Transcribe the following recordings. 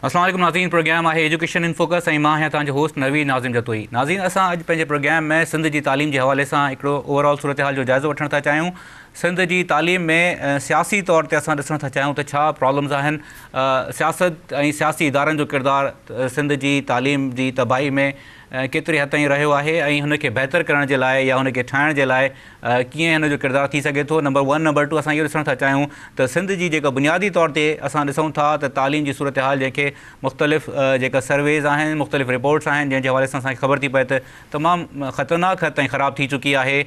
السلام عليڪم ناظرين پروگرام آهي ايجوڪيشن ان فوڪس ۽ مان آهيان توهان جو هوسٽ نويد ناظم جتوئي ناظرين اسان اڄ پنهنجي پروگرام ۾ سنڌ جي تعليم جي حوالي سان هڪڙو اوور آل صورتحال جو جائزو وٺڻ ٿا چاهيون سنڌ جي تعليم ۾ سياسي طور تي اسان ڏسڻ ٿا چاهيون ته ڇا پرابلمز آهن سياست ۽ سياسي ادارن جو ڪردار سنڌ جي تعليم جي تباهي ۾ ڪيتري حد تائين رهيو آهي ۽ هن کي بهتر ڪرڻ جي لاء يا هن کي ٺاهڻ جي لاء ڪيئن هن جو ڪردار ٿي سگهي ٿو نمبر ون نمبر ٽو اسان اهو ڏسڻ ٿا چاهيون ته سنڌ جي جيڪا بنيادي طور تي اسان ڏسون ٿا ته تعليم جي صورتحال جنهن کي مختلف جيڪا سرويز آهن مختلف رپورٽس آهن جنهن جي حوالي سان اسان کي خبر ٿي پئي ته تمام خطرناڪ حد تائين خراب ٿي چڪي آهي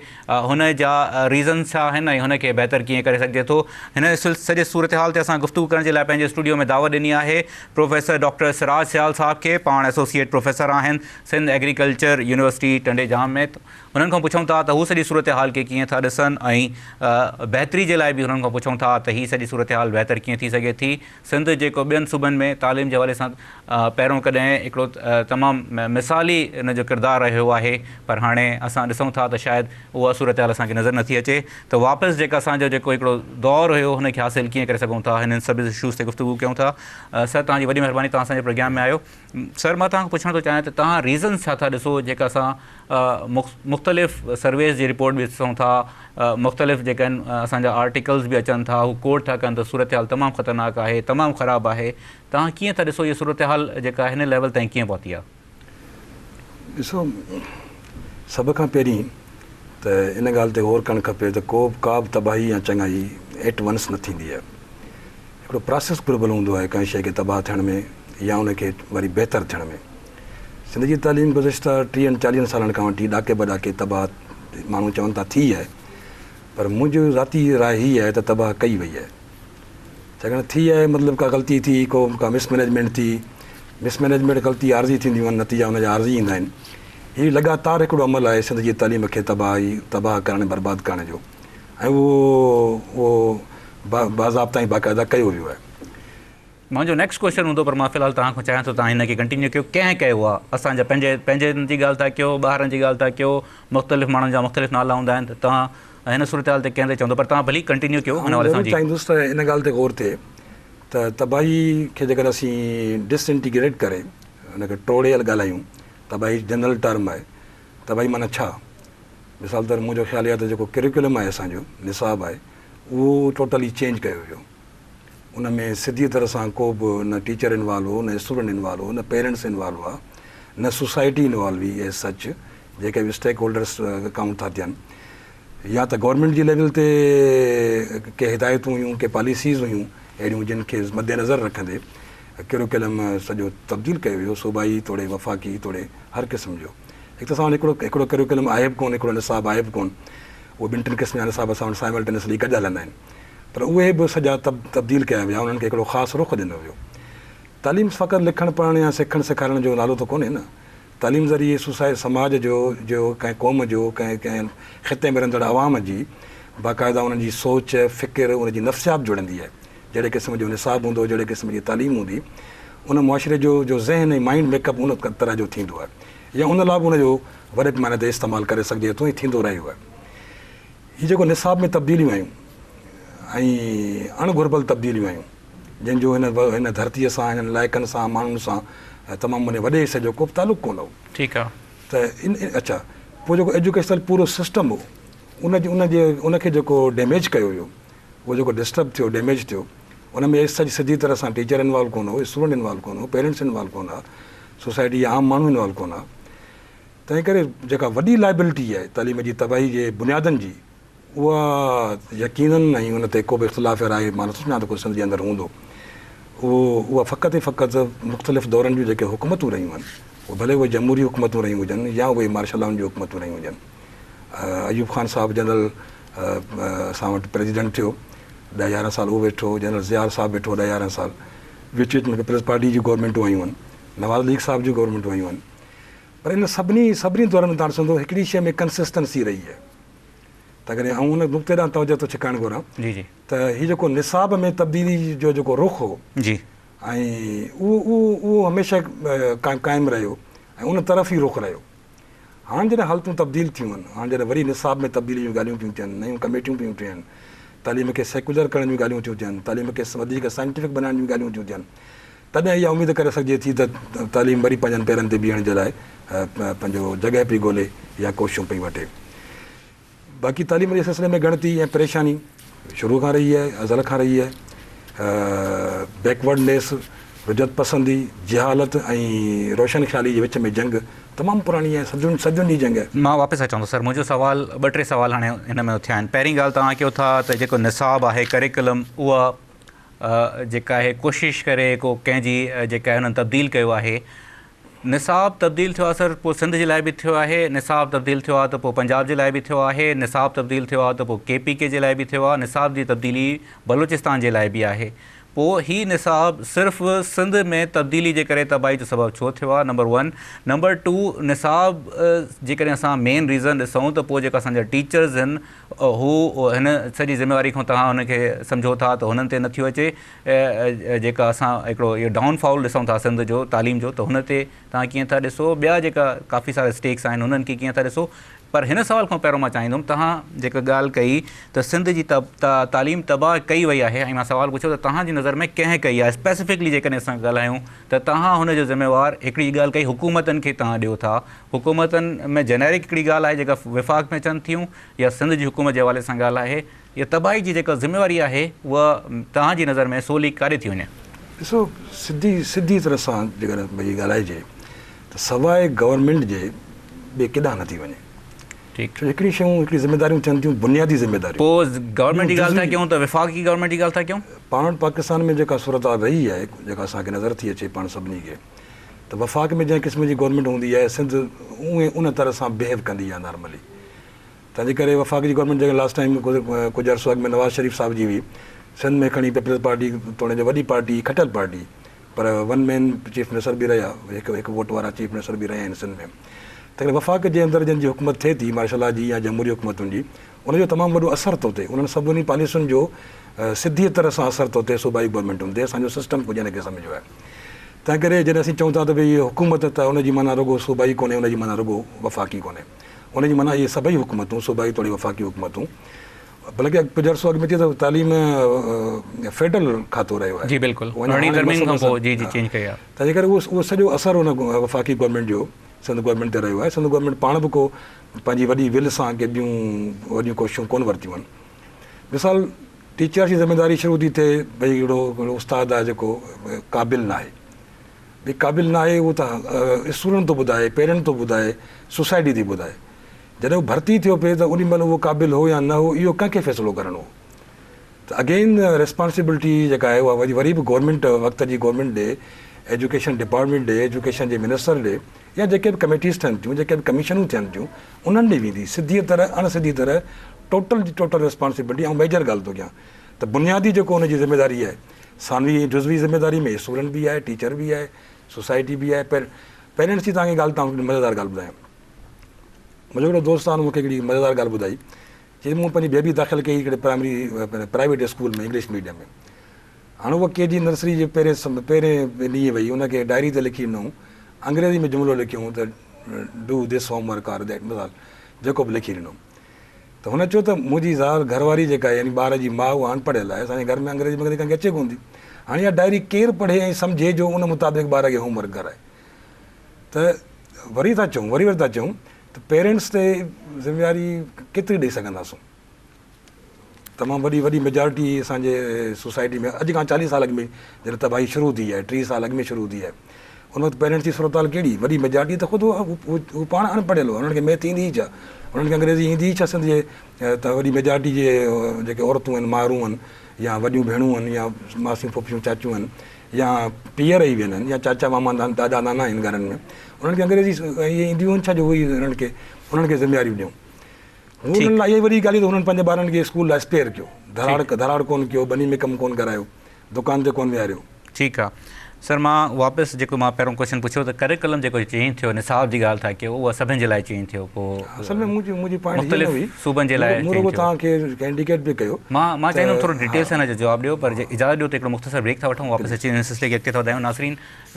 هن جا ريزنس ڇا آهن ۽ هن کي بهتر ڪيئن ڪري سگهجي ٿو هن سڄي صورتحال تي اسان گفتگو ڪرڻ جي لاء پنهنجي اسٽوڊيو ۾ دعوت ڏني آهي پروفيسر ڊاڪٽر سراج سيال صاحب کي پاڻ ايسوسيئيٽ پروفيسر آهن سنڌ ايگريڪلچر يونيورسٽي ٽنڊي ڄام ۾ انهن کان پڇون ٿا ته هو سڄي صورتحال کي ڪيئن ٿا ڏسن ۽ بهتري جي لاء به انهن کان پڇون ٿا ته هي سڄي صورتحال بهتر ڪيئن ٿي سگهي ٿي سنڌ جيڪو ٻين صوبن ۾ تعليم جي حوالي سان پهريون ڪڏهن هڪڙو تمام مثالي ان جو ڪردار رهيو آهي پر هاڻي اسان ڏسون ٿا ته شايد اها صورتحال اسان کي نظر نٿي اچي ته واپس جيڪا اسان جو جيڪو هڪڙو دور هيو هن کي حاصل ڪيئن ڪري سگهون ٿا هنن سڀ اشوز تي گفتگو ڪيون ٿا سر توهان جي وڏي مهرباني توهان اسان جي پروگرام ۾ آيو سر مان توهان کان پڇڻ ٿو چاهيان ته توهان ريزنس ڇا ٿا ڏسو جيڪا اسان مختلف سرويز جي رپورٽ به ڏسون ٿا مختلف جيڪا آهن اسان جا آرٽيڪلز به اچن ٿا هو ڪوٽ ٿا ڪن ته صورتحال تمام خطرناڪ آهي تمام خراب آهي توهان ڪيئن ٿا ڏسو هي صورتحال جيڪا هن ليول تائين ڪيئن پهتي آهي؟ ڏسو سڀ کان پهرين ته ان ڳالهه تي غور ڪرڻ کپي ته ڪو به ڪا به تباهي يا چڱائي ايٽ ونس نه ٿيندي آهي. هڪڙو پراسيس گهربل هوندو آهي ڪنهن شيء کي تباهه ٿيڻ ۾ يا ان کي وري بهتر ٿيڻ ۾. سنڌ جي تعليم گذشته ٽيهن چاليهن سالن کان وٺي ڏاڪي به ڏاڪي تباهه ماڻهو چون ٿا ٿي آهي پر منهنجي ذاتي راء هي آهي ته تباهه ڪئي وئي آهي. ڇاڪاڻ ٿي آهي مطلب ڪا غلطي ٿي ڪو ڪا مس مئنيجمينٽ ٿي، مس مئنيجمينٽ غلطي عارضي ٿينديون آهن نتيجا ان جا عارضي ايندا آهن. هي لڳاتار هڪڙو عمل آهي سنڌ جي تعليم کي تباهي تباهه ڪرڻ ۽ برباد ڪرڻ جو ۽ اهو اهو باضابطا ۽ باقاعده ڪيو ويو آهي. منهنجو نيڪسٽ ڪوئسچن هوندو پر مان في الحال توهان کان چاهيان ٿو توهان هن کي ڪنٽينيو ڪيو ڪنهن ڪيو آهي اسان جا پنهنجي پنهنجن جي ڳالهه ٿا ڪيو ٻاهرن جي ڳالهه ٿا ڪيو مختلف ماڻهن جا مختلف نالا هوندا آهن ته توهان هن صورتحال تي ڪنهن تي چوندو پر توهان ڀلي ڪنٽينيو ڪيو هن آئون حوالي سان ضرور جي. چاهيندس ته ان ڳالهه تي غور ٿئي ته تباهي کي جيڪڏهن اسين ڊس انٽيگريٽ ڪري ان کي ٽوڙي ڳالهايون تباهي جنرل ٽرم آهي تباهي معنيٰ ڇا؟ مثال طور منهنجو خيال اهو آهي ته جيڪو ڪريڪولم آهي اسان جو نصاب آهي اهو ٽوٽلي چينج ڪيو ويو ان ۾ سڌيء طرح سان ڪو به نه ٽيچر انوالو هو نه اسٽوڊنٽ انوالو هو نه پيرنٽس انوالو هئا نه سوسائٽي انوالو هئي ايز سچ جيڪي به اسٽيڪ هولڊرس ڪائونٽ ٿا ٿين يا ته گورنمينٽ جي ليول تي ڪي هدايتون هيون ڪي پاليسيز هيون اهڙيون جن کي مد نظر رکندي ڪريڪولم سڄو تبديل ڪيو ويو صوبائي توڙي وفاقي توڙي هر قسم جو هڪ ته اسان وٽ هڪڙو هڪڙو ڪريڪولم آهي به ڪونه هڪڙو نصاب آهي به ڪونه اهي ٻن ٽن قسم جا نصاب اسان وٽ سائملٽينسلي گڏ هلندا آهن پر اهي به سڄا تبديل ڪيا ويا انهن کي هڪڙو خاص رخ ڏنو ويو تعليم فقط لکڻ پڙهڻ يا سکڻ سيکارڻ جو نالو ته ڪونهي نه تعليم ذريعي سوسائي سماج جو جو ڪنهن قوم جو ڪنهن ڪنهن خطي ۾ رهندڙ عوام جي باقاعده انهن جي سوچ فڪر ان جي نفسيات جڙندي آهي جهڙي قسم جو نصاب هوندو جهڙي قسم جي تعليم هوندي ان معاشري جو جو ذهن ۽ مائنڊ ميڪ اپ ان طرح جو ٿيندو آهي يا ان لاء به ان جو وڏي پيماني تي استعمال ڪري سگهجي ٿو ۽ ٿيندو رهيو آهي. هي جيڪو نصاب ۾ تبديليون آيون ۽ اڻ گهربل تبديليون آيون جن جو هن هن ڌرتيء سان هنن علائقن سان ماڻهن سان تمام ان وڏي حصي جو ڪو به تعلق ڪونه هو. ٺيڪ آ. ته ان اڇا پوء جيڪو ايجوڪيشنل پورو سسٽم هو ان جي ان جي ان کي جيڪو ڊيميج ڪيو ويو اهو جيڪو ڊسٽرب ٿيو ڊيميج ٿيو ان ۾ سڄي سڌي طرح سان ٽيچر انوالو ڪونه هو اسٽوڊنٽ انوالو ڪونه هو پيرنٽس انوالو ڪونه هئا سوسائٽي جا عام ماڻهو انوالو ڪونه هئا تنهن ڪري جيڪا وڏي لائبلٽي آهي تعليم جي تباهي جي بنيادن جي اها يقينن ۽ ان تي ڪو به اختلاف راء مان نٿو سمجهان ته ڪو سنڌ جي اندر هوندو اهو اها فقط ۽ فقط مختلف دورن جون جيڪي حڪومتون رهيون آهن اهي ڀلي اهي جمهوري حڪومتون رهيون هجن يا اهي مارشل لائن جون حڪومتون رهيون هجن ايوب خان صاحب جنرل اسان وٽ پريزيڊنٽ ٿيو ڏهه يارهن سال اهو ويٺو جنرل ضياء صاحب ويٺو ڏهه يارهن سال وچ وچ ۾ پيپلز پارٽي جون گورنمينٽون آيون آهن نواز ليگ صاحب جون گورنمينٽون آيون آهن پر ان سڀني سڀني دورن ۾ توهان ڏسندو هڪڙي شيء ۾ ڪنسسٽنسي رهي آهي ته ڪڏهن آئون ان نقطي ڏانهن توجه ٿو ڇڪائڻ گهران جي جي ته هي جيڪو نصاب ۾ تبديلي جو جيڪو رخ هو جي ۽ اهو اهو اهو هميشه قائم رهيو ۽ ان طرف ئي رخ رهيو هاڻ جڏهن حالتون تبديل ٿيون آهن هاڻ جڏهن وري نصاب ۾ تبديلي جون ڳالهيون پيون ٿين نيون ڪميٽيون پيون ٺهن تعليم کي سيڪولر ڪرڻ جون ڳالهيون ٿيون ٿين تعليم کي وڌيڪ سائنٽيفڪ بنائڻ جون ڳالهيون ٿيون ٿين. تڏهن اها اميد ڪري سگهجي ٿي ته تعليم وري پنهنجن پيرن تي بيهڻ جي لاء پنهنجو جڳهه پئي ڳولي يا ڪوششون پئي وٺي. باقي تعليم جي سلسلي ۾ ڳڻتي ۽ پريشاني شروع کان رهي آهي، ازل کان رهي آهي. بيڪورڊنيس، رجعت پسندي، جهالت ۽ روشن خيالي جي وچ ۾ جنگ تمام پراڻي آهي، صدين صدين جي جنگ آهي. مان واپس اچان ٿو سر، منهنجو سوال ٻه ٽي سوال هاڻي هن ۾ اٿيا آهن. پهرين ڳالهه توهان ڪيو ٿا ته جيڪو نصاب آهي ڪريڪولم اها جيڪا آهي ڪوشش ڪري ڪو ڪنهن جي جيڪا آهي انهن تبديل ڪيو آهي. نصاب تبديل ٿيو آهي سر پوء سنڌ جي لاء به ٿيو آهي، نصاب تبديل ٿيو آهي ته پوء پنجاب جي لاء به ٿيو آهي، نصاب تبديل ٿيو آهي ته پوء ڪي پي ڪي جي لاء به ٿيو آهي، نصاب جي تبديلي بلوچستان جي لاء به آهي. پوء هي نصاب صرف سنڌ ۾ تبديلي جي ڪري تباهي جو سبب ڇو ٿيو آهي نمبر ون، نمبر ٽو نصاب جيڪڏهن اسان مين ريزن ڏسون ته پوء جيڪا اسان جا ٽيچرز آهن هو هن سڄي ذميواري کان توهان هن کي سمجهو ٿا ته هنن تي نٿيو اچي جيڪا اسان هڪڙو اهو ڊائون فال ڏسون ٿا سنڌ جو تعليم جو ته هن تي توهان ڪيئن ٿا ڏسو ٻيا جيڪا ڪافي سارا اسٽيڪس آهن هنن کي ڪيئن ٿا ڏسو پر هن سوال کان پهريون مان چاهيندم توهان جيڪا ڳالهه ڪئي ته سنڌ جي تعليم تباهه ڪئي وئي آهي ۽ مان سوال پڇيو ته توهان جي نظر ۾ ڪنهن ڪئي آهي اسپيسفڪلي جيڪڏهن اسان ڳالهايون ته توهان هن جو ذميوار هڪڙي ڳالهه ڪئي حڪومتن کي توهان ڏيو ٿا حڪومتن ۾ جينيرڪ هڪڙي ڳالهه آهي جيڪا وفاق ۾ اچن ٿيون يا سنڌ جي حڪومت جي حوالي سان ڳالهه آهي يا تباهي جي جيڪا ذميواري آهي اها توهان جي نظر ۾ سولي ڪاڏي ٿي وڃي؟ ڏسو سڌي سڌي طرح سان جيڪڏهن ڀئي ڳالهائجي ته سواء گورنمينٽ جي ٻئي ڪيڏانهن نه ٿي وڃي. ٺيڪ. ڇو جو هڪڙي شيون هڪڙي ذميداريون ٿين ٿيون بنيادي ذميداريون. پوء گورنمينٽ جي ڳالهه ٿا ڪيون ته وفاقي گورنمينٽ جي ڳالهه ٿا ڪيون؟ پاڻ وٽ پاڪستان ۾ جيڪا صورتحال رهي آهي جيڪا اسان کي نظر ٿي اچي پاڻ سڀني کي ته وفاق ۾ جنهن قسم جي گورنمينٽ هوندي آهي سنڌ اونهي ان طرح سان بيهيو ڪندي آهي نارملي تنهن جي ڪري وفاق جي گورنمينٽ جيڪا لاسٽ ٽائيم ڪجهه عرصو اڳ ۾ نواز شريف صاحب جي هئي سنڌ ۾ کڻي پيپلز پارٽي توڻي جو وڏي پارٽي کٽيل پارٽي پر ون مين چيف منسٽر به رهيا هڪ هڪ ووٽ وارا چيف منسٽر به رهيا آهن سنڌ ۾ تنهن ڪري وفاق جي اندر جن جي حڪومت ٿئي ٿي مارشل لا جي يا جمهوري حڪومتن جي ان جو تمام وڏو اثر ٿو ٿئي انهن سڀني پاليسين جو سڌيء طرح سان اثر ٿو ٿئي صوبائي گورنمينٽن تي اسان جو سسٽم ڪجهه ان قسم جو آهي تنهن ڪري جڏهن اسين چئون ٿا ته ڀئي حڪومت ته ان جي معنيٰ رڳو صوبائي ڪونهي ان جي معنيٰ رڳو وفاقي ڪونهي ان جي معنيٰ اهي سڀئي حڪومتون صوبائي توڙي وفاقي حڪومتون بلڪه ڪجهه عرصو اڳ ۾ ٿي ته تعليم فيڊرل کاتو رهيو آهي جي بلڪل ارڙهين ترميم کان پوء جي جي چينج ڪئي آهي تنهن جي ڪري اهو سڄو اثر ان وفاقي گورنمينٽ جو سنڌ گورنمينٽ تي رهيو آهي سنڌ گورنمينٽ پاڻ به ڪو پنهنجي وڏي ول سان ڪي ٻيون وڏيون ڪوششون ڪونه ورتيون آهن مثال ٽيچر جي ذميداري شروع ٿي ٿئي ڀئي هڪڙو هڪڙو استاد آهي جيڪو قابل ناهي ڀئي قابل ناهي اهو ته اسٽوڊنٽ ٿو ٻڌائي پيرنٽ ٿو ٻڌائي سوسائٽي ٿي ٻڌائي جڏهن هو ڀرتي ٿيو پئي ته انهي مهل اهو قابل هو يا نه هو اهو ڪنهن کي فيصلو ڪرڻو هو ته اگين ريسپانسبلٽي جيڪا آهي اها وري به گورنمينٽ وقت جي گورنمينٽ ڏي ايجوڪيشن ڊپارٽمينٽ ڏي ايجوڪيشن جي منسٽر ڏي يا جيڪي به ڪميٽيز ٺهن ٿيون جيڪي به ڪميشنون ٿين ٿيون انهن ڏي ويندي سڌيء طرح اڻ سڌي طرح ٽوٽل جي ٽوٽل ريسپانسبلٽي آئون ميجر ڳالهه ٿو ڪيان ته بنيادي جيڪو ان جي ذميواري آهي ثانوي ۽ جزوي ذميواري ۾ اسٽوڊنٽ به آهي ٽيچر به آهي سوسائٽي به آهي پيرنٽس جي توهان کي ڳالهه توهان مزيدار ڳالهه ٻڌايان منهنجو هڪڙو دوست آهي مون کي هڪڙي مزيدار ڳالهه ٻڌائي چي مون پنهنجي بيبي داخل ڪئي هڪڙي primary private school ۾ English medium ۾ هاڻ هوء ڪي جي نرسري جي پهرين پهرين ڏينهن وئي ان کي ڊائري تي لکي ڏنائون انگريزي ۾ جملو لکيائون ته do this homework or that مثال جيڪو به لکي ڏنو ته هن چيو ته منهنجي زال گهر واري جيڪا آهي يعني ٻار جي ماء اها اڻ پڙهيل آهي اسان جي گهر ۾ انگريزي ونگريزي ڪنهن کي اچي ڪونه ٿي هاڻي اها ڊائري ڪير پڙهي ۽ سمجهي جو ان مطابق ٻار کي هوم ورڪ ڪرائي ته وري ٿا چئون وري وري ٿا چئون ته پيرنٽس تي ذميواري ڪيتري ڏئي سگهنداسون تمام وڏي وڏي ميجارٽي اسان جي سوسائٽي ۾ اڄ کان چاليهه سال اڳ ۾ جڏهن تباهي شروع ٿي آهي ٽيهه سال اڳ ۾ شروع ٿي آهي ان وقت پيرنٽس جي صورتحال ڪهڙي وڏي ميجارٽي ته خود هو پاڻ اڻ پڙهيل هئا انهن کي ميٿ ايندي ئي ڇا انهن کي انگريزي ايندي ئي ڇا سنڌ جي ته وڏي ميجارٽي جي جيڪي عورتون آهن مائرون آهن يا وڏيون ڀيڻون آهن يا ماسيون ڦوڦيون چاچيون آهن يا پيئر ئي ويندا آهن يا چاچا ماما دادا نانا آهن گهرن ۾ انهن کي انگريزي اهي اينديون آهن ڇا جو اهي انهن کي انهن کي ذميواريون ڏيون هو انهن لاء اها ئي وڏي ڳالهه هئي ته هنن پنهنجي ٻارن کي اسڪول لاء اسپيئر ڪيو، ڌراڙ ڌراڙ ڪونه ڪيو، ٻني ۾ ڪم ڪونه ڪرايو، دڪان تي ڪونه ويهاريو. ٺيڪ آ سر مان واپس جيڪو مان پهريون ڪوئسچن پڇيو ته ڪريڪولم جيڪو چينج ٿيو نصاب جي ڳالهه ٿا ڪيو اها سڀن جي لاء چينج ٿيو ڪو اصل ۾ منهنجي منهنجي پوائنٽ هي نه مختلف هئي صوبن جي لاء مون چينج رڳو ٿيو. توهان کي انڊيڪيٽ پئي ڪيو مان مان ته چاهيندم ٿورو ڊيٽيل ها سان ان جو جواب ڏيو پر جي اجازت ڏيو ته هڪڙو مختصر بريڪ ٿا وٺون واپس اچي ان سلسلي کي اڳتي ٿا وڌايون ناظرين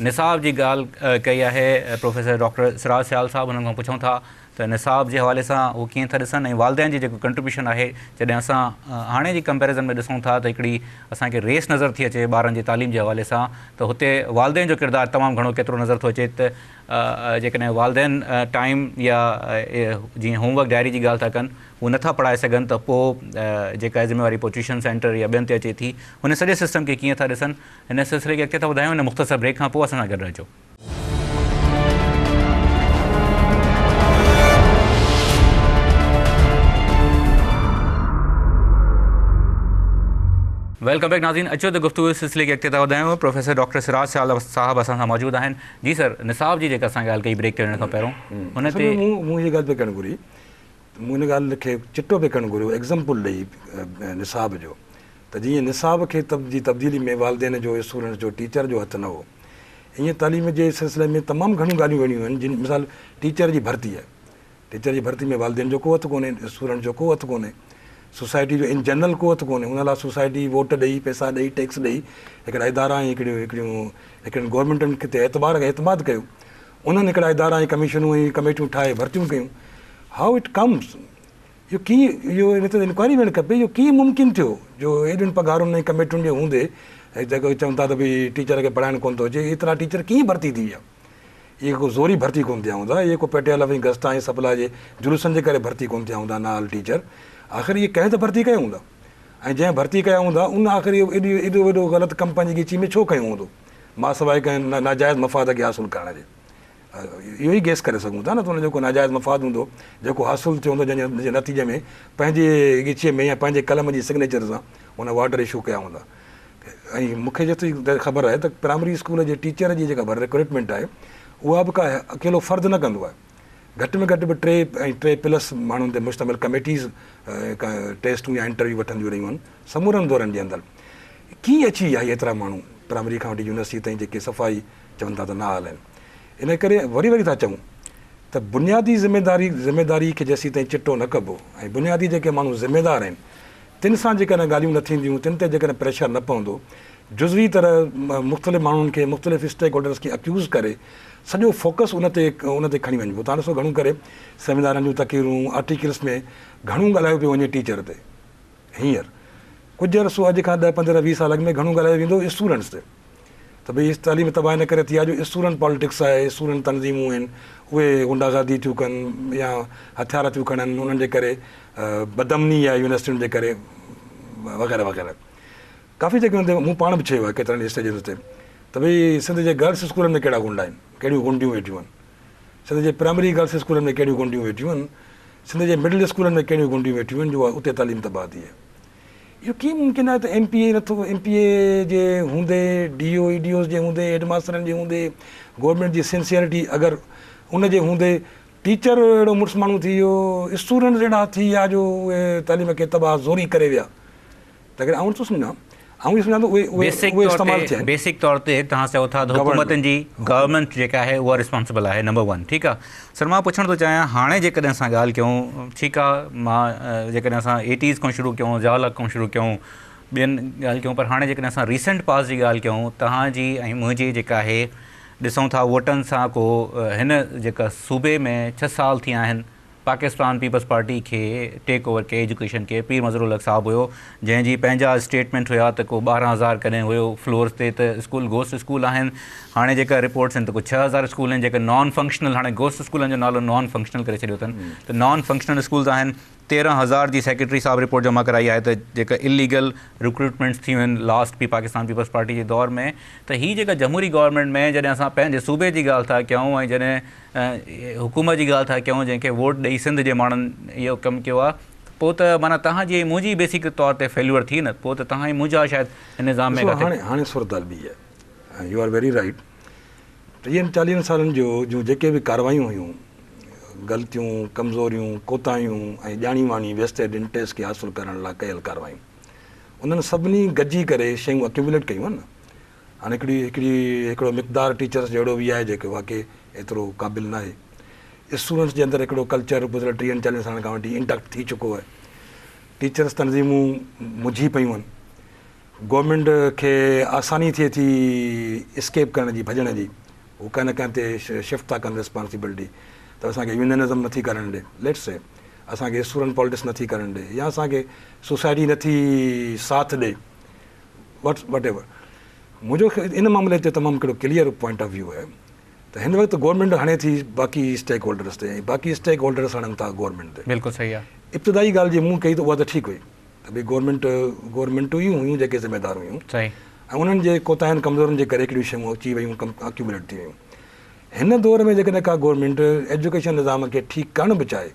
نصاب جي ڳالهه ڪئي آهي پروفيسر ڊاڪٽر سراج سيال صاحب انهن کان پڇون ٿا ته. ته نصاب جي حوالي سان هو ڪيئن ٿا ڏسن ۽ والدين جي جيڪو ڪنٽريبيوشن آهي جڏهن اسان هاڻي جي ڪمپيريزن ۾ ڏسون ٿا ته هڪڙي اسان کي ريس نظر ٿي اچي ٻارن جي تعليم جي حوالي سان ته هتي والدين جو ڪردار تمام گهڻو ڪيترو نظر ٿو اچي ته جيڪڏهن والدين ٽائيم يا جيئن هوم ورڪ ڊائري جي ڳالهه ٿا ڪن هو نٿا پڙهائي سگهن ته پوء جيڪا ذميواري پوء ٽيوشن سينٽر يا ٻين تي اچي ٿي هن سڄي سسٽم کي ڪيئن ٿا ڏسن هن سلسلي کي اڳتي ٿا وڌايون هن مختصر بريڪ کان پوء اسان سان گڏ رهجو. Welcome back ناظرين اچو ته گفتگو جي سلسلي کي اڳتي ٿا وڌايون پروفيسر ڊاڪٽر سراج سيال صاحب اسان سان موجود آهن جي سر نصاب جي جيڪا اسان ڳالهه ڪئي بريڪ تي وڃڻ کان پهريون ان تي مون هي ڳالهه پئي ڪرڻ گهري مون ان ڳالهه کي چٽو پئي ڪرڻ گهريو ايگزامپل ڏئي نصاب جو ته جيئن نصاب کي جي تبديلي ۾ والدين جو اسٽوڊنٽس جو ٽيچر جو هٿ نه هو ائين تعليم جي سلسلي ۾ تمام گهڻيون ڳالهيون اهڙيون آهن جن مثال ٽيچر جي ڀرتي آهي ٽيچر جي ڀرتي ۾ والدين جو ڪو هٿ ڪونهي اسٽوڊنٽس جو ڪو هٿ ڪونهي سوسائٽي جو ان جنرل ڪو هٿ ڪونهي ان لاء سوسائٽي ووٽ ڏئي پئسا ڏئي ٽيڪس ڏئي هڪڙا ادارا ۽ هڪڙيون هڪڙيون هڪڙين گورنمينٽن تي اعتبار اعتماد ڪيو انهن هڪڙا ادارا ۽ ڪميشنون ۽ ڪميٽيون ٺاهي ڀرتيون ڪيون how it comes اهو ڪيئن، اهو ان تي انڪوائري ويهڻ کپي، اهو ڪيئن ممڪن ٿيو جو ايڏين پگهارن ۽ ڪميٽين جي هوندي جيڪو چون ٿا ته ڀئي ٽيچر کي پڙهائڻ ڪونه ٿو اچي، ايترا ٽيچر ڪيئن ڀرتي ٿي ويا؟ اهي ڪو زوري ڀرتي ڪونه ٿيا هوندا، اهي ڪو پٽيالا ۽ گسٽا ۽ سپلا جي جلوسن جي ڪري ڀرتي ڪونه ٿيا هوندا نااهل ٽيچر، آخر اهي ڪنهن ته ڀرتي ڪيا هوندا ۽ جنهن ڀرتي ڪيا هوندا ان آخر اهو ايڏو وڏو غلط ڪم پنهنجي ڳچي ۾ ڇو کنيو هوندو ماسواء ڪنهن ناجائز مفاد کي حاصل ڪرڻ جي. اهو ئي گيس ڪري سگهون ٿا نه ته ان جو ڪو ناجائز مفاد هوندو جيڪو حاصل ٿيو هوندو جنهن جي نتيجي ۾ پنهنجي ڳچيء ۾ يا پنهنجي قلم جي سگنيچر سان هن آرڊر اشو ڪيا هوندا ۽ مون کي جيتري خبر آهي ته پرائمري اسڪول جي ٽيچر جي جيڪا ريڪروٽمينٽ آهي اها به ڪا اڪيلو فرد نه ڪندو آهي گهٽ ۾ گهٽ به ٽي ۽ ٽي پلس ماڻهن تي مشتمل ڪميٽيز ٽيسٽون يا انٽرويو وٺنديون رهيون آهن سمورن دورن جي اندر ڪيئن اچي ويا ايترا ماڻهو پرائمري کان وٺي يونيورسٽي تائين جيڪي صفائي چون ٿا ته نااهل آهن. ان ڪري وري وري ٿا چئون ته بنيادي ذميداري ذميداري کي جيسيتائين چٽو نه ڪبو ۽ بنيادي جيڪي ماڻهو ذميدار آهن تن سان جيڪڏهن ڳالهيون نه ٿينديون تن تي جيڪڏهن پريشر نه پوندو جزوي طرح مختلف ماڻهن کي مختلف اسٽيڪ هولڊرس کي اڪيوز ڪري سڄو فوڪس ان تي ان تي کڻي وڃبو تان ڏسو گهڻو ڪري سيمينارن جون تقريرون آرٽيڪلس ۾ گهڻو ڳالهايو پيو وڃي ٽيچر تي هينئر ڪجهه عرصو اڄ کان ڏهه پندرهن ويهه سال اڳ ۾ گهڻو ڳالهايو ويندو هو اسٽوڊنٽس تي ته ڀئي تعليم تباهه ان ڪري ٿي آهي جو اسٽوڊنٽ پاليٽڪس آهي اسٽوڊنٽ تنظيمون آهن اهي غنڊا گردي ٿيون ڪن يا هٿيار ٿيون کڻن انهن جي ڪري بدامني آهي يونيورسٽين جي ڪري وغيره وغيره ڪافي جڳهين تي مون پاڻ به چيو آهي ڪيترن اسٽيجن تي ته ڀئي سنڌ جي گرلس اسڪولن ۾ ڪهڙا غنڊا آهن ڪهڙيون غنڊيون ويٺيون آهن سنڌ جي پرائمري گرلس اسڪولن ۾ ڪهڙيون غنڊيون ويٺيون آهن سنڌ جي مڊل اسڪولن ۾ ڪهڙيون غنڊيون ويٺيون آهن جو اتي تعليم تباهه ٿي آهي. اهو ڪيئن ممڪن آهي ته ايم پي اي نٿو ايم پي اي جي هوندي ڊي او اي ڊي اوز جي هوندي هيڊ ماسترن جي هوندي گورنمينٽ جي سنسيئرٽي اگر ان جي هوندي ٽيچر اهڙو مڙس ماڻهو ٿي ويو اسٽوڊنٽس اهڙا ٿي ويا جو اهي تعليم کي تباهه زوري ڪري ويا ته ڪري آئون نٿو سمجهان آئون اهو سمجهان ٿو اهي اهي استعمال ٿيا آهن. بيسڪ طور تي توهان چئو ٿا ته حڪومتن جي گورنمينٽ جيڪا آهي اها ريسپانسبل آهي نمبر ون ٺيڪ آهي سر مان پڇڻ ٿو چاهيان هاڻي جيڪڏهن اسان ڳالهه ڪيون ٺيڪ آهي مان جيڪڏهن اسان ايٽيز کان شروع ڪيون ضياء الحق کان شروع ڪيون ٻين ڳالهه ڪيون پر هاڻي جيڪڏهن اسان ريسنٽ پاس جي ڳالهه ڪيون توهان جي ۽ منهنجي جيڪا آهي ڏسون ٿا ووٽن سان ڪو هن جيڪا صوبي ۾ ڇهه سال ٿيا آهن پاڪستان پيپلز پارٽي کي ٽيڪ اوور ڪئي ايجوڪيشن کي پير مظهر الحق صاحب هيو جنهن جي پنهنجا اسٽيٽمينٽ هيا ته ڪو 12000 ڪڏهن هيو فلورز تي ته اسڪول گوسٽ اسڪول آهن هاڻي جيڪا رپورٽس آهن ته ڪو 6000 اسڪول آهن جيڪا نان فنڪشنل هاڻي گوسٽ اسڪولن جو نالو نان فنڪشنل ڪري ڇڏيو اٿن ته نان فنڪشنل اسڪولز آهن 13000 جي سيڪريٽري صاحب رپورٽ جمع ڪرائي آهي ته جيڪا اليگل رڪروٽمينٽس ٿيون آهن last P Pakistan peoples party جي دور ۾ ته هي جيڪا جمهوري گورنمينٽ ۾ جڏهن اسان پنهنجي صوبي جي ڳالهه ٿا ڪيون ۽ جڏهن حڪومت جي ڳالهه ٿا ڪيون جنهن کي ووٽ ڏئي سنڌ جي ماڻهن اهو ڪم ڪيو آهي ته پوء ته معنيٰ توهان جي ۽ منهنجي بيسڪ طور تي فيليور ٿي نه پوء ته توهان ۽ منهنجا شايد هن نظام ۾ ڏسو هاڻي هاڻي صورتحال ٻي آهي ۽ يو آر ويري رائيٽ ٽيهن چاليهن سالن جو جون جيڪي به ڪاروايون هيون غلطيون ڪمزوريون ڪوتاهيون ۽ ڄاڻي واڻي ويسٽيڊ انٽريسٽ کي حاصل ڪرڻ لاء ڪيل ڪاروايون انهن سڀني گڏجي ڪري شيون اڪيوميوليٽ ڪيون آهن نه هاڻي هڪڙي هڪڙي هڪڙو مقدار ٽيچرس جو اهڙو به آهي جيڪو واقعي ايترو قابل ناهي. اسٽوڊنٽس جي اندر هڪڙو ڪلچر گذريل ٽيهن چاليهن سالن کان وٺي انٽيڪٽ ٿي چڪو آهي. ٽيچرس تنظيمون منجهي پيون آهن. گورنمينٽ کي آساني ٿئي ٿي اسڪيپ ڪرڻ جي ڀڄڻ جي. هو ڪنهن نه ڪنهن تي شفٽ ٿا ڪن ريسپانسبلٽي. ته اسان کي يونينزم نٿي ڪرڻ ڏي، ليٽس سي اسان کي اسٽوڊنٽ پالٽڪس نٿي ڪرڻ ڏي يا اسان کي سوسائٽي نٿي ساٿ ڏي، واٽ واٽ ايور. منهنجو ان معاملي تي تمام هڪڙو ڪليئر پوائنٽ آف ويو آهي ته هن وقت گورنمينٽ هڻي ٿي باقي اسٽيڪ هولڊرس تي ۽ باقي اسٽيڪ هولڊرس هڻن ٿا گورنمينٽ تي. بلڪل صحيح آهي. ابتدائي ڳالهه جي مون ڪئي ته اها ته ٺيڪ هئي ته ڀئي گورنمينٽ گورنمينٽون ئي هيون جيڪي ذميدار هيون صحيح. ۽ انهن جي ڪوتاهين ڪمزورين جي ڪري هڪڙيون شيون اچي ويون اڪيوميوليٽ ٿي ويون. هن دور ۾ جيڪڏهن ڪا گورنمينٽ ايجوڪيشن نظام کي ٺيڪ ڪرڻ به چاهي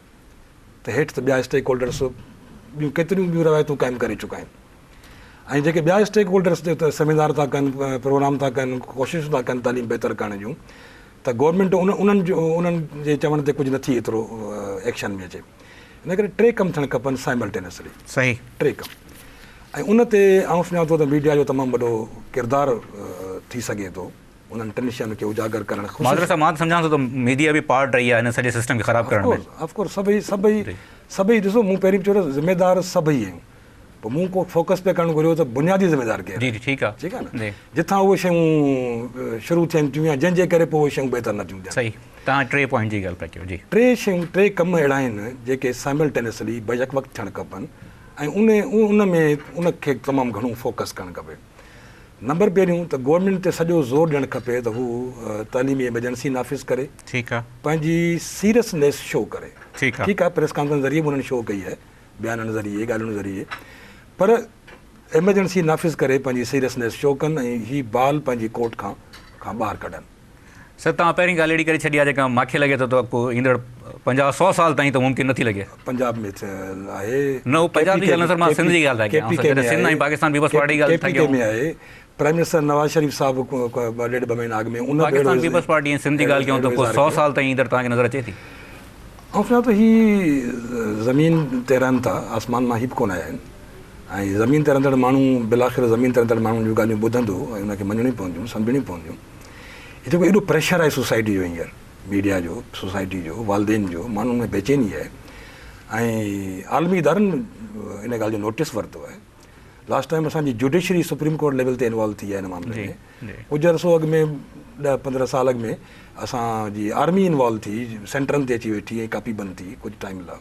ته هيٺ ته ٻيا اسٽيڪ هولڊرس ٻيون ڪيتريون ٻيون روايتون قائم ڪري چڪا آهن ۽ جيڪي ٻيا اسٽيڪ هولڊرس سيمينار ٿا ڪن، پروگرام ٿا ڪن، ڪوششون ٿا ڪن تعليم بهتر ڪرڻ جون ته گورنمينٽ ان انهن جو انهن جي چوڻ تي ڪجهه نٿي ايترو ايڪشن ۾ اچي. ان ڪري ٽي ڪم ٿيڻ کپن سائملٽينسلي. صحيح. ٽي ڪم ۽ ان تي آئون سمجهان ٿو ته ميڊيا جو تمام وڏو ڪردار ٿي سگهي ٿو. انهن ٽن شين کي اجاگر ڪرڻ خصوص. معذرت سان مان ته سمجهان ٿو ته ميڊيا به پارٽ رهي آهي هن سڄي سسٽم کي خراب ڪرڻ ۾. آف ڪورس سڀئي سڀئي سڀئي ڏسو مون پهرين به چيو ته ذميدار سڀئي آهيون پوء مون ڪو فوڪس پئي ڪرڻ گهريو ته بنيادي ذميدار ڪير جي جي ٺيڪ آهي ٺيڪ آهي نه جتان اهي شيون شروع ٿين ٿيون يا جنهن جي ڪري پوء اهي شيون بهتر نه ٿيون ٿين. صحيح توهان ٽي پوائنٽ جي ڳالهه پيا ڪيو جي. ٽي شيون ٽي ڪم اهڙا آهن جيڪي سائملٽينسلي بيڪ وقت ٿيڻ کپن ۽ ان ان ۾ ان کي تمام گهڻو فوڪس ڪرڻ کپي. نمبر پهريون ته گورنمينٽ تي سڄو زور ڏيڻ کپي ته هو تعليمي ايمرجنسي نافذ ڪري. ٺيڪ آ. پنهنجي سيريسنيس شو ڪري. ٺيڪ آ. ٺيڪ آ پريس ڪانفرنس ذريعي به انهن شو ڪئي آهي بيانن ذريعي ڳالهين ذريعي پر ايمرجنسي نافذ ڪري پنهنجي سيريسنيس شو ڪن ۽ هي بال پنهنجي ڪورٽ کان کان ٻاهر ڪڍن. سر توهان پهرين ڳالهه اهڙي ڪري ڇڏي آهي جيڪا ماکي لڳي ٿو ته ڪو ايندڙ 50 سو سال تائين ته ممڪن نٿي لڳي. پنجاب ۾ ٿيل آهي. نه اهو پنجاب جي ڳالهه نه سر مان سنڌ جي ڳالهه ٿا ڪيان سر جڏهن سنڌ ۽ پاڪستان پيپلز پارٽي جي ڳالهه ٿا ڪيون. ڪي پي ڪي ۾ آهي پرائم منسٽر نواز شريف صاحب ٻه ڏيڍ ٻه مهينا اڳ ۾ ان به اهڙو پاڪستان پيپلز پارٽي ۽ سنڌ جي ڳالهه ڪيون ته ڪو سو سال تائين ايندڙ توهان کي نظر اچي ٿي. آئون سمجهان ٿو هي زمين تي رهن ٿا آسمان مان هي به ڪونه آيا آهن ۽ زمين تي رهندڙ ماڻهو بالاخر زمين تي رهندڙ ماڻهن جون ڳالهيون ٻڌندو ۽ ان کي مڃڻيون پونديون سمجهڻيون پونديون. هي جيڪو ايڏو پريشر آهي سوسائٽي جو هينئر ميڊيا جو سوسائٽي جو والدين جو ماڻهن ۾ بيچيني آهي ۽ عالمي ادارن ان ڳالهه جو نوٽيس ورتو آهي لاسٽ ٽائيم اسان جي جوڊيشري سپريم ڪورٽ ليول تي انوالو ٿي آهي ان معاملي ۾ ڪجهه عرصو اڳ ۾ ڏهه پندرهن سال اڳ ۾ اسان جي آرمي انوالو ٿي سينٽرن تي اچي ويٺي ۽ ڪاپي بند ٿي ڪجهه ٽائيم لاء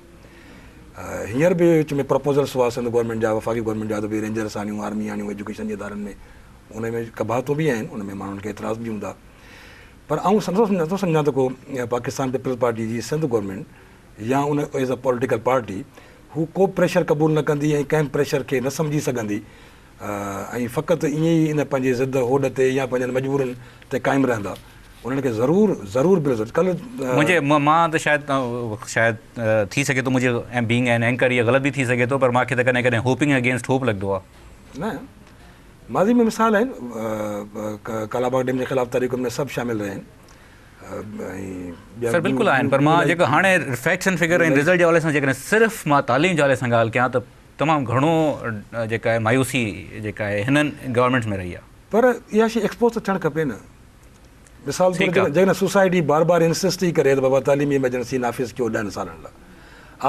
هينئر به وچ ۾ پرپوزلس هئا سنڌ گورنمينٽ جا وفاقي گورنمينٽ جا ته ڀئي رينجرس آڻيون آرمي آڻيون ايجوڪيشن جي ادارن ۾ ان ۾ قباحتون به آهن، ان ۾ ماڻهن کي اعتراض به هوندا پر آئون نٿو سمجهان ته ڪو پاڪستان پيپلز پارٽي جي سنڌ گورنمينٽ يا ان ايز اي پوليٽيڪل پارٽي هو ڪو پريشر قبول نه ڪندي ۽ ڪنهن به پريشر کي نه سمجهي سگهندي ۽ فقط ائين ئي ان پنهنجي ضد هوڏ تي يا پنهنجن مجبورين تي قائم رهندا انهن کي ضرور ضرور بل ڪلهه منهنجي مان ته شايد شايد ٿي سگهي ٿو منهنجي بينگ اين اينڪر اهي غلط به ٿي سگهي ٿو پر مان کي ته ڪڏهن ڪڏهن هوپنگ اگينسٽ هوپ لڳندو آهي. نه ماضي ۾ مثال آهن ڪالاباغ ڊيم جي خلاف تحريڪن ۾ سڀ شامل رهيا آهن سر بلڪل آهن پر مان جيڪو هاڻي فيڪٽس اينڊ فگر ۽ رزلٽ جي حوالي سان جيڪڏهن صرف مان تعليم جي حوالي سان ڳالهه ڪيان ته تمام گهڻو جيڪا آهي مايوسي جيڪا آهي هنن گورنمينٽس ۾ رهي آهي. پر اها شي ايڪسپوز ته ٿيڻ کپي نه مثال طور جيڪڏهن سوسائٽي بار بار انسسٽ ئي ڪري ته بابا تعليمي ايمرجنسي نافذ ڪيو ڏهن سالن لاء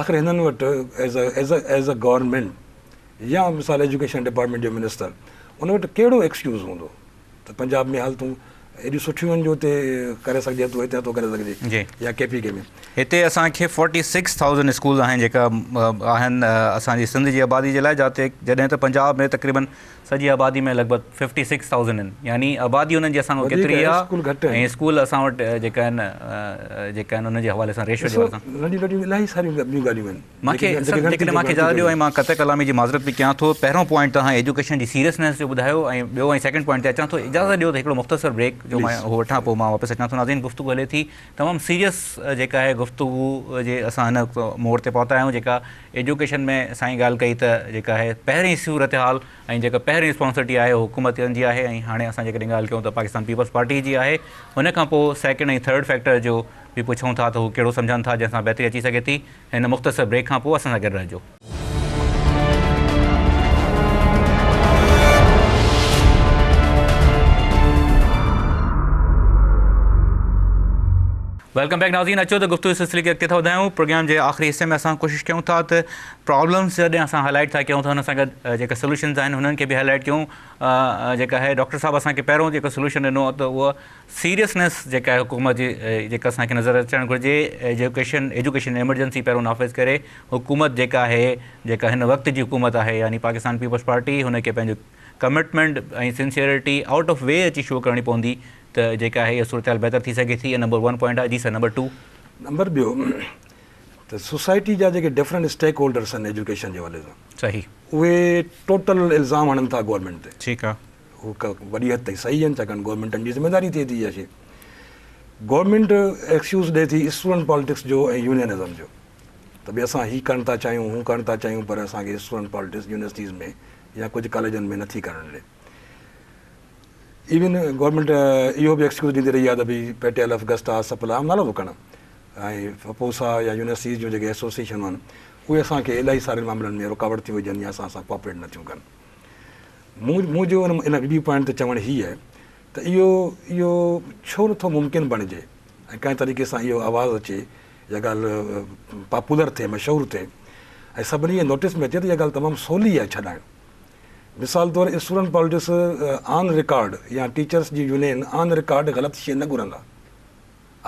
آخر هنن وٽ as a as a government يا مثال ايجوڪيشن ڊپارٽمينٽ جو منسٽر ان وٽ ڪهڙو ايڪسڪيوز هوندو ته پنجاب ۾ حالتون ايڏيون سٺيون آهن جو اتي ڪري سگهجي ٿو هتي نٿو ڪري سگهجي جي يا ڪي پي ڪي ۾. هتي اسان کي فورٽي سڪس ٿائوزنڊ اسڪولز آهن جيڪا آهن اسان جي سنڌ جي آبادي جي لاء جاتي جڏهن ته پنجاب ۾ تقريبن سڄي آبادي ۾ لڳ ڀڳ ففٽي سڪس ٿائوزنڊ آهن يعني آبادي انهن جي اسان کان ڪيتري آهي ۽ اسڪول اسان وٽ جيڪا آهن جيڪا آهن انهن جي حوالي سان ريشو جي حوالي سان ننڍيون ننڍيون الاهي ساريون ٻيون ڳالهيون آهن مان کي سر جيڪڏهن مان کي اجازت ڏيو ۽ مان قطع ڪلامي جي معذرت به ڪيان ٿو پهريون پوائنٽ توهان ايجوڪيشن جي سيريسنيس جو ٻڌايو ۽ ٻيو ۽ سيڪنڊ پوائنٽ تي اچان ٿو اجازت ڏيو ته هڪڙو مختصر بريڪ جو مان اهو وٺان پوء مان واپس اچان ٿو ناظرين گفتگو هلي ٿي تمام سيريس جيڪا آهي گفتگو جي اسان هن موڙ تي پهتا آهيون جيڪا ايجوڪيشن ۾ سائين ڳالهه ڪئي ته جيڪا آهي پهرين صورتحال ۽ جيڪا پهرين رسپانسبلٽي آهي اهو حڪومتن جي آهي ۽ هاڻي اسان جيڪڏهن ڳالهه ڪيون ته پاڪستان پيپلز پارٽي جي آهي ان کان پوء سيڪنڊ ۽ ٿرڊ فيڪٽر جو به پڇون ٿا ته هو ڪهڙو سمجهن ٿا جنهن سان بهتري اچي سگهي ٿي. هن مختصر بريڪ کان پوء اسان سان گڏ رهجو. Welcome back ناظرين اچو ته گفتگو جي سلسلي کي اڳتي ٿا وڌايون پروگرام جي آخري حصي ۾ اسان ڪوشش ڪيون ٿا ته پرابلمس جڏهن اسان هائلائٽ ٿا ڪيون ته ان سان گڏ جيڪا سوليوشنز آهن انهن کي به هائلائٽ ڪيون جيڪا آهي ڊاڪٽر صاحب اسان کي پهريون جيڪو سوليوشن ڏنو ته اهو سيريسنس جيڪا آهي حڪومت جي جيڪا اسان کي نظر اچڻ گهرجي ايجوڪيشن ايجوڪيشن ايمرجنسي پهريون نافذ ڪري حڪومت جيڪا آهي جيڪا هن وقت جي حڪومت آهي يعني پاڪستان پيپلز پارٽي هن کي پنهنجو commitment ۽ sincerity out of way اچي شو ڪرڻي پوندي ته جيڪا آهي اها صورتحال بهتر ٿي سگهي ٿي اهو نمبر ون پوائنٽ آهي جي سر نمبر ٽو. نمبر ٻيو ته سوسائٽي جا جيڪي ڊفرنٽ اسٽيڪ هولڊرس آهن ايجوڪيشن جي حوالي سان صحيح. اهي ٽوٽل الزام هڻن ٿا گورنمينٽ تي. ٺيڪ آهي. هو وڏي حد تائين صحيح آهن ڇاڪاڻ گورنمينٽن جي ذميواري ٿئي ٿي اها شي. گورنمينٽ ايڪسڪيوز ڏئي ٿي اسٽوڊنٽ پاليٽڪس جو ۽ يونينزم جو ته ڀئي اسان هي ڪرڻ ٿا چاهيون هو ڪرڻ ٿا چاهيون پر اسان کي اسٽوڊنٽ پاليٽڪس يونيورسٽيز ۾ يا ڪجهه ڪاليجن ۾ نٿي ڪرڻ ڏي. ايون گورنمينٽ اهو به ايڪسڪيوز ڏيندي رهي آهي ته ڀئي پيٽيل آف گسٽا سپلا آئون نالو ٿو کڻان ۽ فپوسا يا يونيورسٽيز جون جيڪي ايسوسيئيشنون آهن اهي اسان کي الاهي سارن معاملن ۾ رڪاوٽ ٿيون وجهن يا اسان سان ڪوآپريٽ نه ٿيون ڪن. مون منهنجو ان ان ويو پوائنٽ تي چوڻ هي آهي ته اهو اهو ڇو نٿو ممڪن بڻجي ۽ ڪنهن طريقي سان اهو آواز اچي اها ڳالهه پاپولر ٿئي مشهور ٿئي ۽ سڀني جي نوٽيس ۾ اچي ته اها ڳالهه تمام سولي آهي ڇڏائڻ. مثال طور اسٽوڊنٽ پالٽڪس آن رڪارڊ يا ٽيچرس جي يونين آن رڪارڊ غلط شيء نه گهرندا.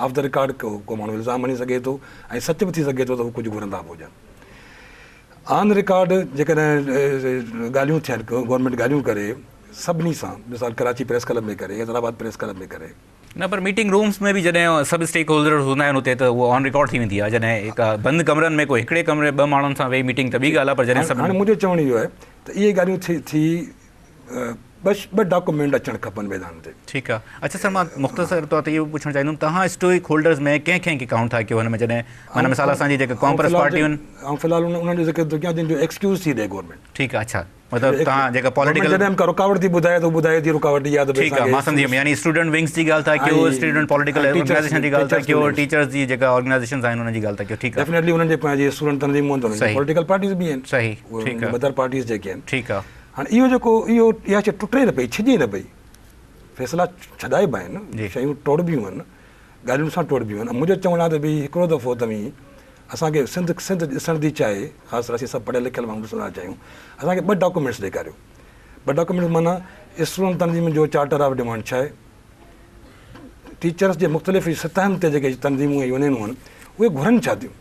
آف the record ڪو ماڻهو الزام هڻي سگهي ٿو ۽ سچ به ٿي سگهي ٿو ته هو ڪجهه گهرندا به هجن. آن رڪارڊ جيڪڏهن ڳالهيون ٿين گورنمينٽ ڳالهيون ڪري سڀني سان مثال ڪراچي پريس ڪلب ۾ ڪري حيدرآباد پريس ڪلب ۾ ڪري. نه پر ميٽنگ رومز ۾ به جڏهن سڀ اسٽيڪ هولڊرز هوندا آهن اتي ته اهو آن رڪارڊ ٿي ويندي آهي جڏهن هڪ بند ڪمرن ۾ ڪو هڪڙي ڪمري ٻه ماڻهن سان ويهي ميٽنگ ته ٻي ڳالهه آهي پر جڏهن سڀ هاڻي منهنجو چوڻ اهو آهي ته اهي ڳالهيون ٿي ٿي ٻه ٻه ڊاڪومينٽ اچڻ کپن ميدان تي. ٺيڪ آهي اڇا سر مان مختصر طور تي اهو پڇڻ چاهيندم توهان اسٽيڪ هولڊرز ۾ ڪنهن ڪنهن کي ڪائونٽ ٿا ڪيو هن ۾ جڏهن معنيٰ مثال اسان جي جيڪا قوم پرست پارٽيون آهن. آئون في الحال انهن جو ذڪر ٿو ڪيان جن جو ايڪسڪيوز ٿي ڏئي گورنمينٽ. ٺيڪ آهي اڇا. مطلب توهان جيڪا پوليٽيڪل جڏهن به ڪا رڪاوٽ ٿي ٻڌائي ته ٻڌائي ٿي رڪاوٽ اها ته ٺيڪ آهي مان سمجهي ويم يعني اسٽوڊنٽ ونگس جي ڳالهه ٿا ڪيو اسٽوڊنٽ پوليٽيڪل آرگنائيزيشن جي ڳالهه ٿا ڪيو ٽيچرز جي جيڪا آرگنائيزيشنز آهن انهن جي ڳالهه ٿا ڪيو ٺيڪ آهي ڊيفينيٽلي انهن جي پنهنجي اسٽوڊنٽ تنظيمون آهن صحيح پوليٽيڪل پارٽيز به آهن صحيح ٺيڪ آهي مدر پارٽيز جيڪي آهن ٺيڪ آهي هاڻي اهو جيڪو اهو اها شيء ٽٽي نه پئي ڇڄي نه پئي فيصلا ڇڏائبا آهن شيون ٽوڙبيون آهن ڳالهين سان ٽوڙبيون آهن منهنجو چوڻ آهي ته ڀئي هڪڙو دفعو توهين اسان کي سنڌ سنڌ ڏسڻ ٿي چاهي خاص طرح اسين سڀ پڙهيل لکيل ماڻهو ڏسڻ ٿا چاهيون اسان کي ٻه ڊاڪومينٽس ڏيکاريو ٻه ڊاڪومينٽس معنيٰ اسٽوڊنٽ تنظيم جو چارٽر آف ڊيمانڊ ڇا آهي ٽيچرس جي مختلف سطحن تي جيڪي تنظيمون ۽ يونينون آهن اهي گهرن ڇا ٿيون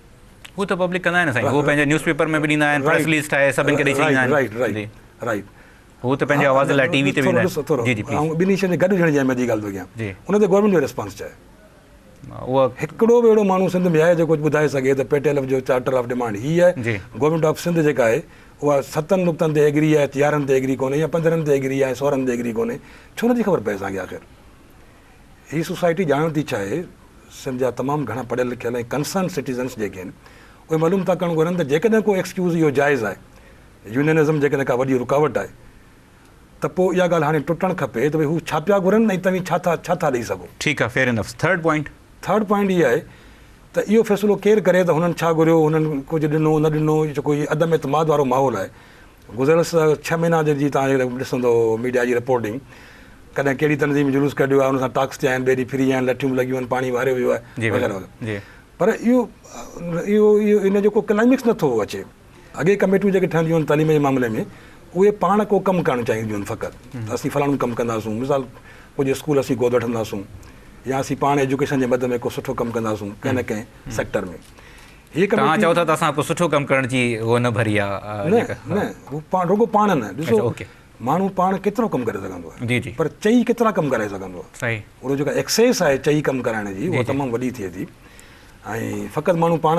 هو ته پبلڪ ڪندا آهن سائين هو پنهنجي نيوز پيپر ۾ به ڏيندا آهن پريس رليز ٺاهي سڀن کي ڏئي ڇڏيندا آهن رائٽ رائٽ رائٽ هو ته پنهنجي آواز لاء ٽي وي تي ويندا آهن جي جي پليز آئون ٻنهي شين جي گڏ هجڻ جي اهميت جي ڳالهه ٿو ڪيان ان تي گورنمينٽ جو ريسپانس ڇا آهي اهو هڪڙو به اهڙو ماڻهو سنڌ ۾ آهي جيڪو ٻڌائي سگهي ته پي ٽي ايل ايف جو چارٽر آف ڊيمانڊ هي آهي گورنمينٽ آف سنڌ جيڪا آهي اها ستن نقطن تي ايگري آهي 11 تي ايگري ڪونهي يا 15 تي ايگري آهي 16 تي ايگري ڪونهي ڇو نٿي خبر پئي اسان کي آخر هي سوسائٽي ڄاڻڻ ٿي چاهي سنڌ جا تمام گهڻا پڙهيل لکيل ۽ ڪنسرن سٽيزنس جيڪي آهن اهي معلوم ٿا ڪرڻ گهرن ته جيڪڏهن ڪو ايڪسڪيوز اهو جائز آهي يونينزم جيڪڏهن ڪا وڏي رڪاوٽ آهي ته پوء اها ڳالهه هاڻي ٽٽڻ کپي ته ڀئي هو ڇا پيا گهرن ۽ توهين ڇا ٿا ڇا ٿا ڏئي سگهو. ٺيڪ آهي fair enough. Third point. Third point هي آهي ته اهو فيصلو ڪير ڪري ته هنن ڇا گهريو، هنن ڪجهه ڏنو نه ڏنو، جيڪو هي عدم اعتماد وارو ماحول آهي گذريل ڇهه مهينا جي توهان جيڪڏهن ڏسندو ميڊيا جي رپورٽنگ ڪڏهن ڪهڙي تنظيم جلوس ڪڍيو آهي ان سان ٽاڪس ٿيا آهن ٻئي ڏينهن ڦري ويا آهن لٺيون به لڳيون آهن پاڻي واريو ويو آهي وغيره وغيره پر اهو اهو اهو ان جو ڪو ڪلائمڪس نٿو اچي. اڳي ڪميٽيون جيڪي ٺهنديون آهن تعليم جي معاملي ۾ اهي پاڻ ڪو ڪم ڪرڻ چاهينديون آهن فقط ته اسين فلاڻو ڪم ڪنداسون مثال ڪجهه اسڪول اسين گود وٺنداسون يا اسين پاڻ ايجوڪيشن جي مد ۾ ڪو سٺو ڪم ڪنداسون ڪنهن نه ڪنهن سيڪٽر ۾ هي توهان چئو ٿا ته اسان ڪو سٺو ڪم ڪرڻ جي هو نه ڀري آ نه نه هو پاڻ رڳو پاڻ نه ڏسو ماڻهو پاڻ ڪيترو ڪم ڪري سگهندو آهي جي جي پر چئي ڪيترا ڪم ڪرائي سگهندو آهي صحيح ان جو جيڪا ايڪسيس آهي چئي ڪم ڪرائڻ جي اها تمام وڏي ٿئي ٿي ۽ فقط ماڻهو پاڻ